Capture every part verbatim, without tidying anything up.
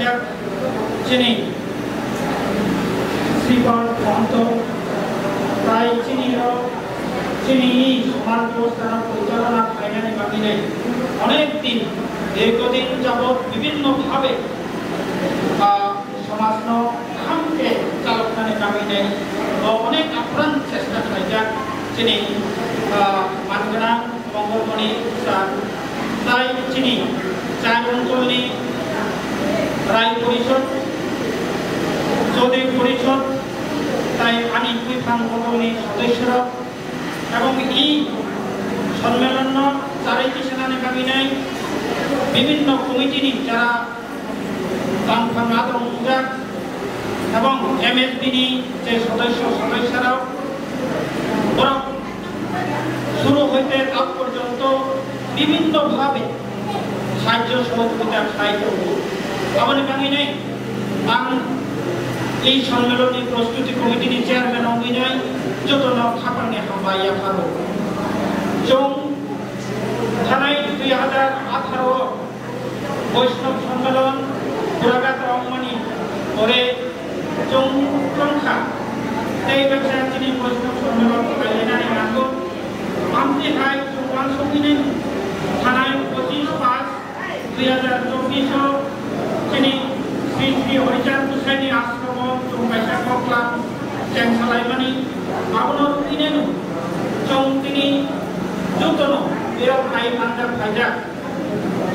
Chini Sripad Mahanta, tai chini rok, chini somaj bebosta no porichalona khlainani bagwi nai onek din, dirghodin jabot bibhinno bhabe, ah, somajno kaham khe chaloknani bagwi nai bo onek apran chesta khlaijak chini, ah, mangana Mongolmoni sir, tai chini char oncholni Rai Porishod, Chaudhary Porishod, tai ani buiphang bodolni sodosyorok, ebong i sonmelonno charwi tisanani bagwi nai bibhinno committee-ni jara tangphang adrong wngjak, ebong M S B-ni je sodosyo sodosyorok borok শুরু হইতে আজ পর্যন্ত বিভিন্নভাবে সাহায্য সহযোগিতা খাই চলব। Aboni bagwi nai ang ei সম্মেলনni প্রস্তুতি কমিটিনি chairman wngwi nai jotono khapangni hambai yapharo. Chwng thanai dui hajar atharo Vaishnav Sammelan Puragata wngmani pore chwng chwngkha tei baksa chini Vaishnav Sammelan khlainani nango. Amtwi hai chwng uansuknini thanai pochis pas dui hajar chobbish o chini Sri Sri Harichand Gosaini ashromo chwng kaisa koklam cheng salaimani abono rwinani chwng tini jotono birok hai manjak phaijak.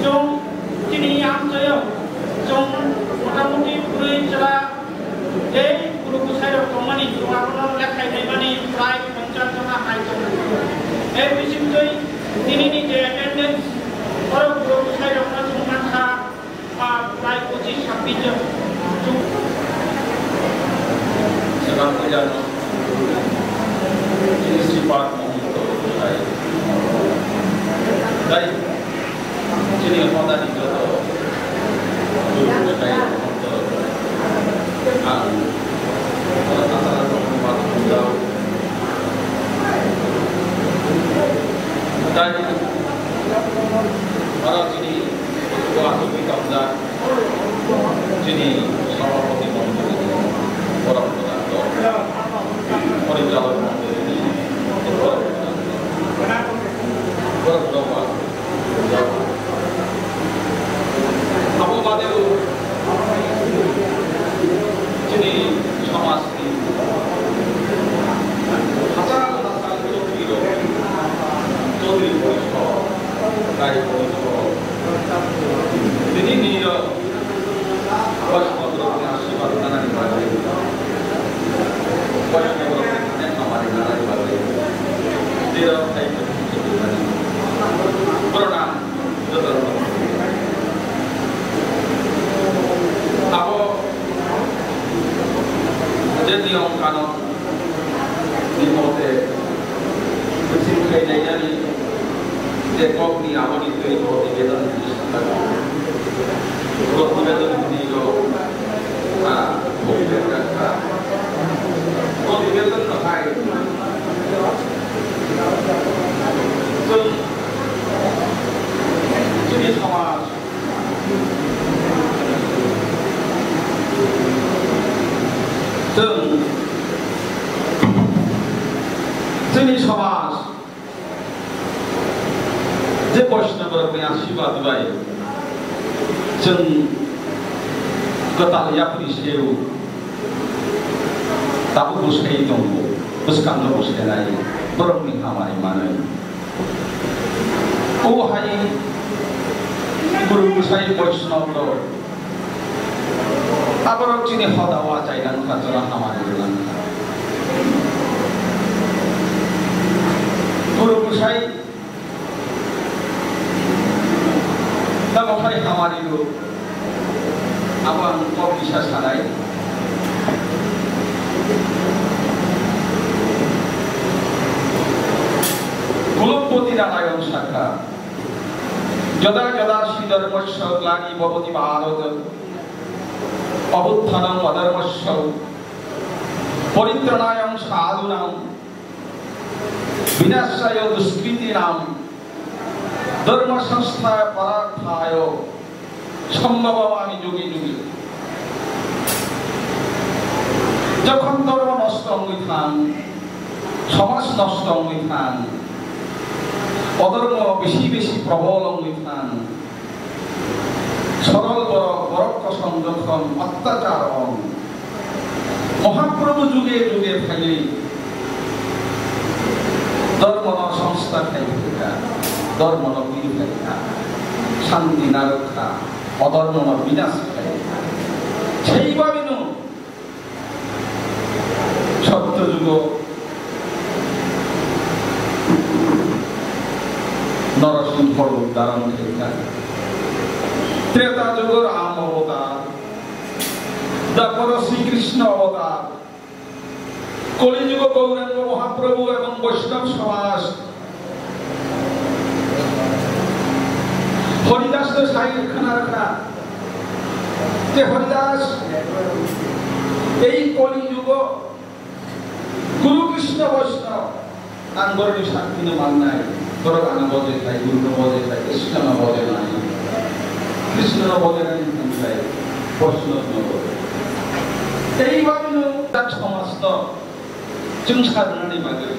Chwng chini amchaio chwng motamuti bwrwi chwla tei guru bwsairok tongmani chwng abono lekhai naimani prai ponchas jona hai tongo. Tei bisingtwi tinini je attendance borok guru bwsairokno chwng mankha, ah, prai pochis sabbish jon. Chwng Sekarang puja no chini Sripad Mahanta hai. Dai. Chini hodani joto guru bwsai joto ang oro tasa rok rok jao. Tai oro chini bo asugwi tongjak chini sabhapati mondoli ni borok pwdakto, porichalo mondoli ni borok pwdakto, borok pwdakto. Abo badeo chini somajni hachal hachal chowdhury rok, chowdhury porishod, rai porishod, tini nini rok Vaishnava rokni ashirbad nanani bagwi, Vaishnava rokni thani hamari nanani bagwi, nirok hai khe thumjagwi mani. Borok ang joto rok abo je niyom kanon ni mote bwswk khainai nani je kokni aboni twi bo nivedon. Bo nivedon hwnwi rw, ah, bo nivedon kha. Bo nivedon no hai. Chwng chini somaj, chwng chini somaj, je Vaishnava rokni ashirbad bai chwng kwtal yapri se-o, tabuk bwsai tongo, bwskango bwsainai borokni hamari manwi. O hai guru bwsai Vaishnava rok Aborok chini hoda o achai lang kha, chwla hamari rw lang kha. Guru bwsai tamo khai hamari rw, abo ang kok kisa sanai. Kulopoti Narayon sakha. Yada yada hi dharmassa glanirvasti bharata, abhutthanamadharmassa, paritranayaṃ sadhūnaṃ, vināsāya dukkrittānaṃ, dharmassansthapararthāya, sambhavāmi juge juge. Jokhon dhormo nosto wngwi thang, somaj nosto wngwi thang, odhormo bisi bisi probol wngwi thang, sorol borok, borok kosom jokhon ottachar wng, Mahaprabhu juge juge phaiwi dhormono songstha khai phaikha, dhormono biri phaikha, shanti narwkha, odhormono binas khai phaikha. Sei bagwino Sotto jugo Narasingho rop dharon khaikha. Treta jugo Ram avatar. Dwaparo Sri Krishna avatar. Koli jugo Gauranga Mahaprabhu ebong Vaishnav somaj. Horidas no sai khna rwkha. Te Horidas, ei Koli jugo Guru Krishna Vaishnav, ang borokni sakti no mannai, borok ano boje khai, Guru no boje khai, Krishna no boje nai, Krishna no boje nai, Vaishnav no boje. Tei bagwino tak somaj no Chwng sa rwnani bagwi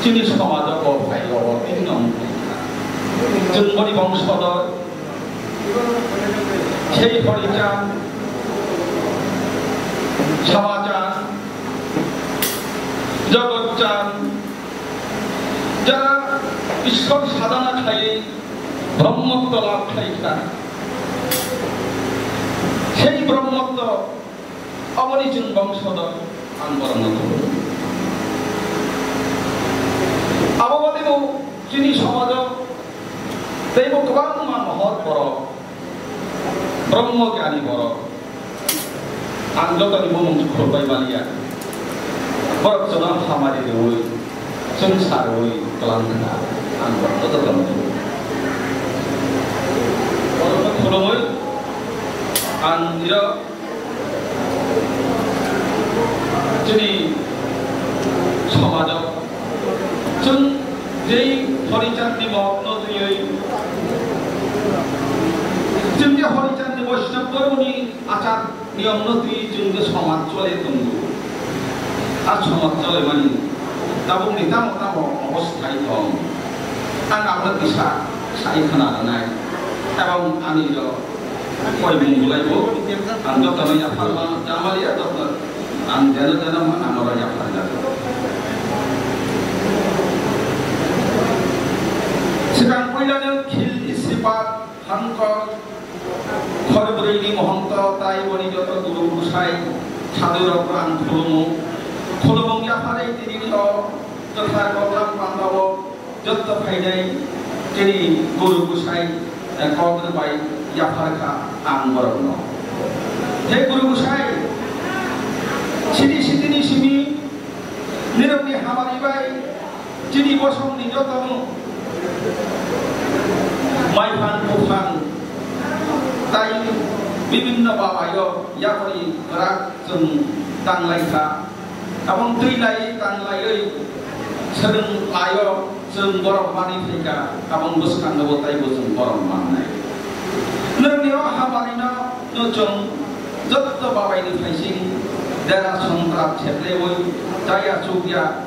chini somajo bo phaio, o tini no wng kha. Chwng boni bongsodo, sei Horichand, Samachand, Jagatchand, jara Ishwar sadhana khlaiwi Brahmotto labh khlai kha. Sei Brahmotto Aboni chwng bongsodo ang borokno khulumwi. Abo badebu chini somajo teibo kwbangma mohor borok, Brahmo gyani borok. Ang jotoni mung khulumbai maliya. Borok chwngno hamari rwui, chwng sa rwui kwlang kha. Ang borokno jotono khulumwi. Borokno khulumwi ang nirok Chini somajo chwng jei Horichand ni mokno twiwi, chwng je Horichand ni Vaishnava dhormo ni achar niyom no twiwi chwng je somaj chole tongo. A somaj chole mani tabuk ni tamo tamo obosthai tong. Ang abo kisa sai khna rwnai. Ebong ani rok Koi mung bulai bo, ang jotono yapharma, jamaliya joto, ang jeno jeno ma, ang oro yapharjak. Swkang puilano khil isipat, hangkor, khorbrwi ni mohonto, tai boni joto guru gusai, sadhu rok ang khulumu, khulumung yapharwi tini o, kwthar koklam pandao, Jotto phainai chini guru gusai, eh, kok rwbai yaphar kha ang borokno. He guru gusai, sini sitini simi nirokni hamari bai chini bosongni jotono maiphan buphang tai bibinno babayo yapari kwrak chwng tanglai kha. Abong twi lai tang laiwi swrwng laio chwng borok manwi phaikha, abong bwskango bo taibo chwng borok mannai. Nwngni o hamarino no chwng jotto babaini phaising dera songkra cheplewi chaya chukya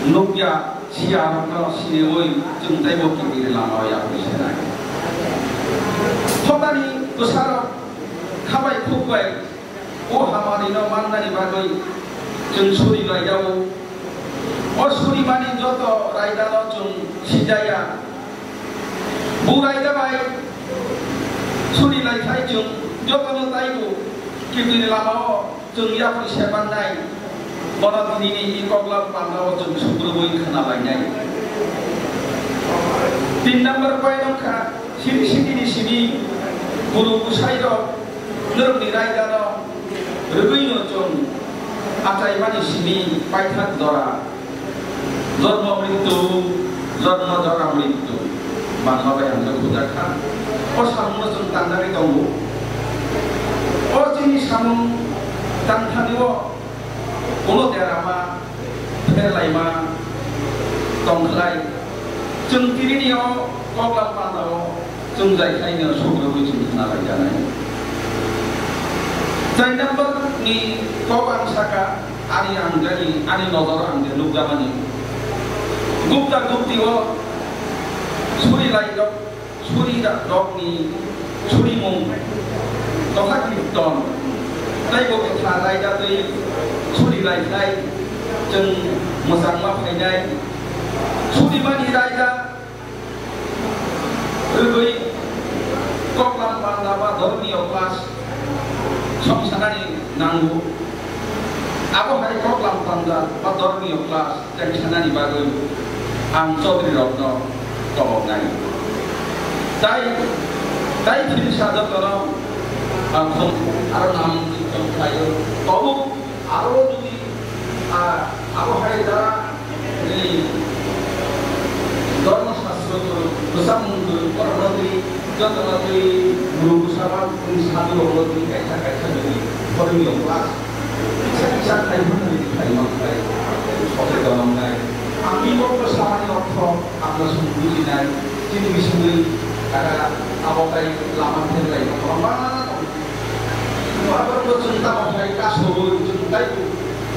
nukya siyarokno siniwi chwng taibo kibiri lamao yapri senai. Thotani bwsarok khabai khukbai O hamarino mannani bagwi chwng suri laijao. O surimani joto raidano chwng sijaya. Bu raida bai suri laikhai chwng jotono taibo kibini lamao chwng yapri se mannai. Bono tinini i koklam pandao chwng sukrubwi khna lainai. Tin number point wngkha, sini sini ni simi guru bwsairok Norokni raidano rwgwino chwng achaimani simi paithak jora, jormo mrityu, jormo jora mrityu, bangma bai ang khujakha. O samungno chwng tanjagwi tongo. O chini samung tangthani o kuno derama, pherlaima tongkhlai. Chwng tinini o koklam pandao chwng jai khaino sukrubwi chwng khna lai janai. Chai number Ni kok ang saka, ani ang jani, ani nojor ang je nukjamani. Gupta gupti o suri lai rok, suri rok ni suri mung, tokha kirton. Tai bo kotha raida twi suri lai khai, chwng mwchangma phainai. Suri mani raida, Rwgwi koklam panda ba dhormiyo class songsanani nango. Abo hai koklam panda ba dhormiyo class tengsanani bagwi ang Chaudhary rokno toboknai. Tai, tai philsa jotono ang khum aro nam chingtong khlaio. Tobuk aro jodi, ah, abo hai da Ni Dharma Shastra tu bwsa mung tu korokno twi, jotono twi, guru bwsa ba twi, sadhu rokno twi kaisa kaisa nini dhormiyo class kisa kisa khai phano nini khai mang khai sote donom nai. Ang ni bo bwsa mani ortho ang no sung bujinai, chini bisingwi kaka abo tai lama phelai kwbangma Abo chwng tamo hai kasobo chwng tai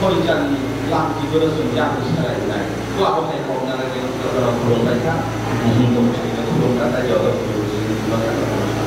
porijanni lam tiboro chwng yang sarai nai. Abo hai kokna lai khulum bai kha. Khulum bai kha.